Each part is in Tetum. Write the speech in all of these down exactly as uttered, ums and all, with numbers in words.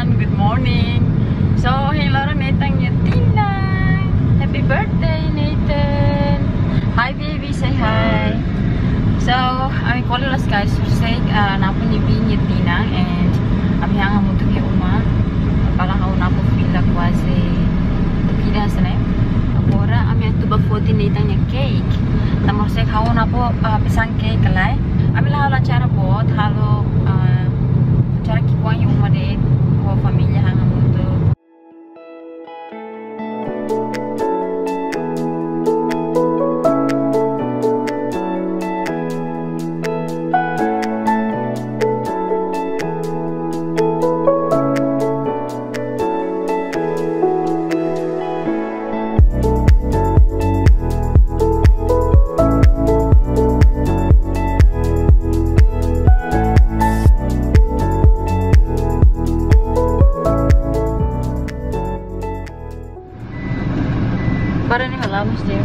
Good morning. So, hello, Nathan nia tinan. Happy birthday, Nathan. Hi, baby, say hi. So, ami kole loos, guys. Sei, ah, Napo nia biin nia tinan, and ami han hamutuk iha uma. Kala ha'u Napo fila kuaze tinan hanesan ne'e. Agora ami atu bá foti Nathan nia cake. Tanba sei ha'u Napo, ah, pesan cake lai. Ami la halo acara boot, halo, ah, acara ki'ikoan iha uma de'it, ho família han hamutuk. Para ni malam mesti.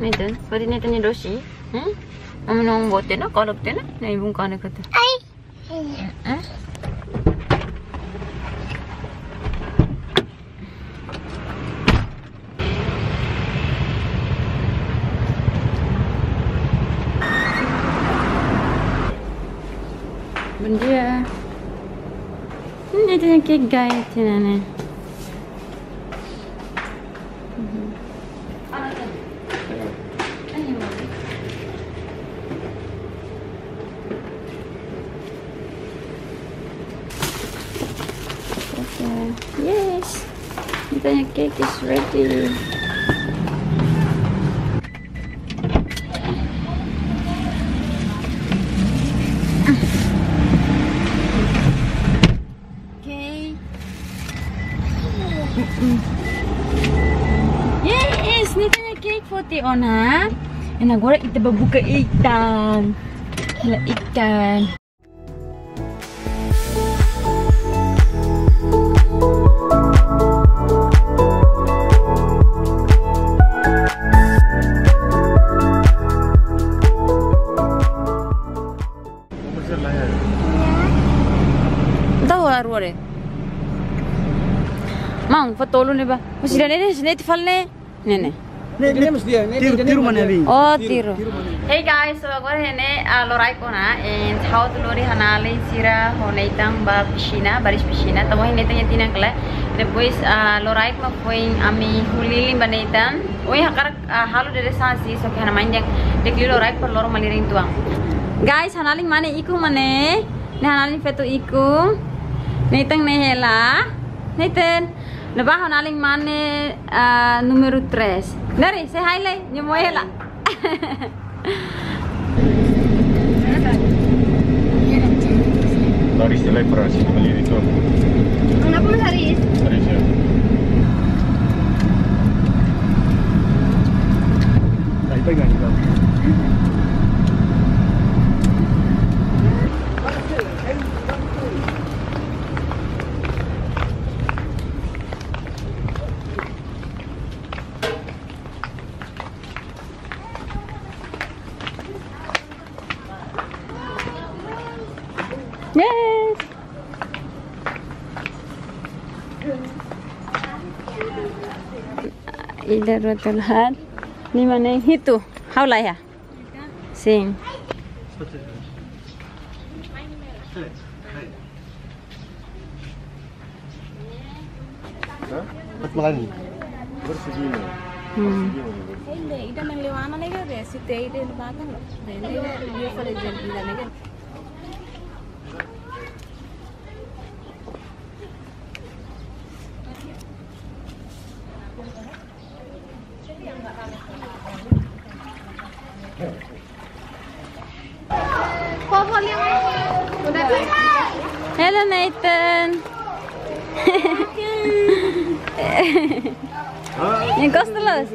Nathan, para Nathan nia dosi. Hmm? Ami nong bote na, kalau bote na, na ibun kana kata. Ai. Hmm? Bom dia. Ini dia cake, guys, ini. Okay. Yes. Nathan nia cake is ready. Okay. Yes, Nathan nia cake foti ona. And agora ita bá buka ikan. Hela ikan. Tahu lah, ruore. Mang, fó tolu ne'e ba. Masih ada ne'e, sini itu fal ne'e. Ne'e, ne'e. Ne'e, ne'e mesti dia, ne'e, tiru, ne'e, tiru ne'e mana mesti dia. Abi? Oh, tiru, tiru. Tiru mana? Hey guys, so agora ne'e, ah, loraik ona, and ha'u atu lori ha'u-nia alin sira ho Nathan bá pixina, baris pixina, tanba ohin Nathan nia tinan kala. Depois, ah, loraik mak foin ami huu lilin ba Nathan. Ohin hakarak, ah, halo dadeer-saan sih, só ke ha'u-nia mãe dehan, dehan loraik para loro malirin uitoan. Guys, ha'u-nia alin mane ikus mak ne'e, ne'e ha'u-nia alin feto ikus. Nathan ne'e hela. Nathan. Ne'ebá ha'u-nia alin mane, ah, númeru três. Neri, say hi lai, nia moe hela. Baris lai para situ kali itu. Kenapa, Mas Haris? Haris ya. Nah, itu yang itu. Yes. Ida, rua, tolu, haat, lima, neen, hitu. Ha'u la iha. Sin. Hah? Empat makan. Bersegini. Hmm. Bersegini. Ida, ida nang lewana lagi ada, si teh ida yang makan loh. Ida, ida, dia pada jam sembilan lagi. Hello, Nathan. Nia gosta loos.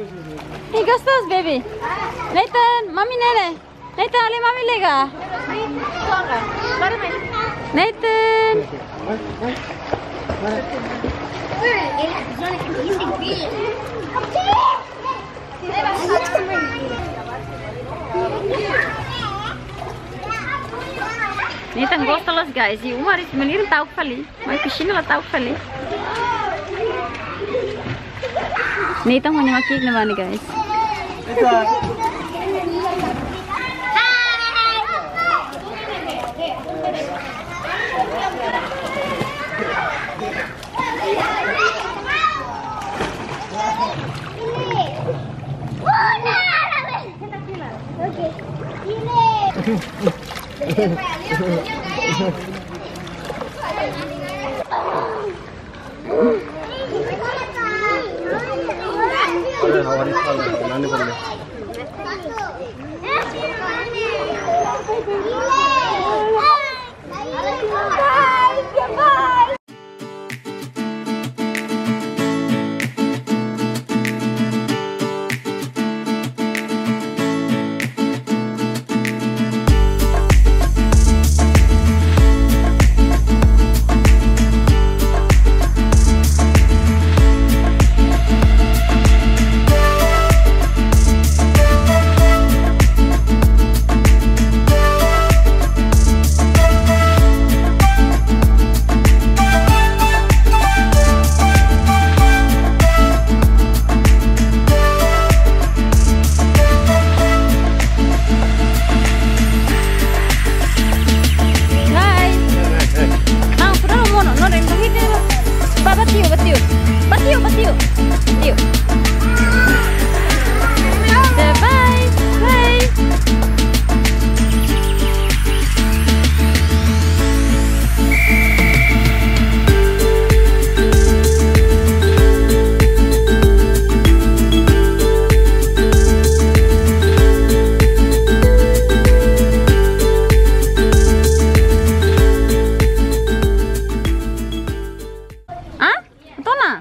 Nia gosta loos, baby. Nathan, mami ne'e. Nathan, alin mami lega. Nathan. Nathan gosta loos, guys. I uma haree menino ta'uk fali. Mai pisina la ta'uk fali. Nathan hanya maki na mana, guys. Hai. Ah, pura mono, no, rem, rem, rem. Ba, ba, tiu, ba, tiu. Ba, tiu, ba, tiu. Tiu. Bye, bye. Ah? To'o ona?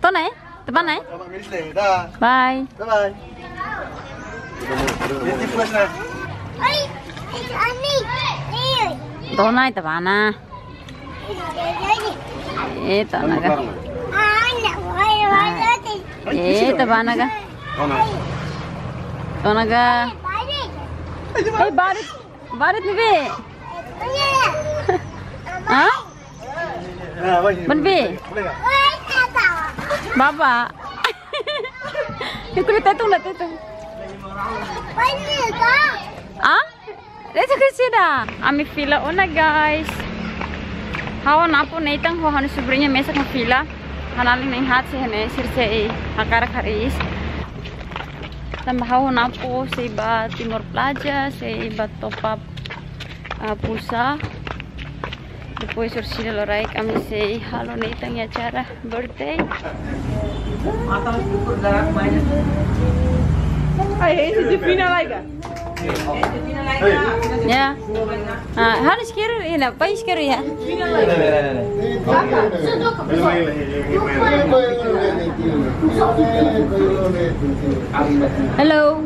To'o ona, eh? To'o ona, eh? Bye. Bye bye. To'o ona, to'o ona. Eh, to'o ona ka. Eh, to'o ona ka. To'o ona ka. Eh, baru, baru tu be. Hah? Benbi. Baba. Ikut tetun dah tetun. Ah? Tetun ke sida. Ami fila ona, guys. Ha'u ho Napo, Nathan ho ha'u-nia subriña mesak iha fila. Ha'u-nia alin na'in-haat sei iha ne'e, sira sei hakarak hariis. Tanba ha'u ho Napo sei ba Timor Plaza, sei ba top up, ah, pulsa. Depois orsida loraik ami sei halo Nathan nia acara birthday. Ai, esse de fina laiga. Ya. Ah, harus kiri, ina, pais kiri ya. Hello.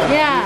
Ya.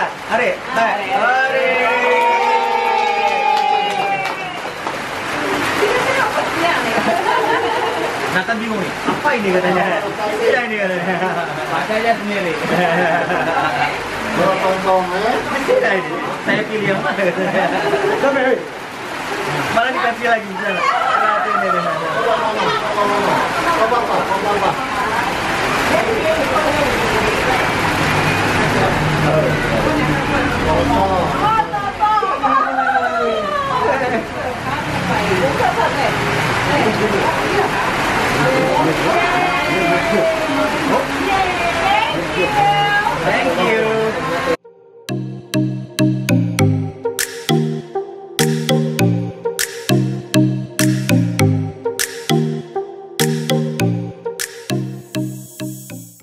Are, are. Are. Nathan bingung nih, apa ini katanya? Tidak ini katanya. Baca aja sendiri. Tidak ini. Saya pilih yang mana? Sampai, hei. Malah dikasih lagi di sana. Perhatian ini.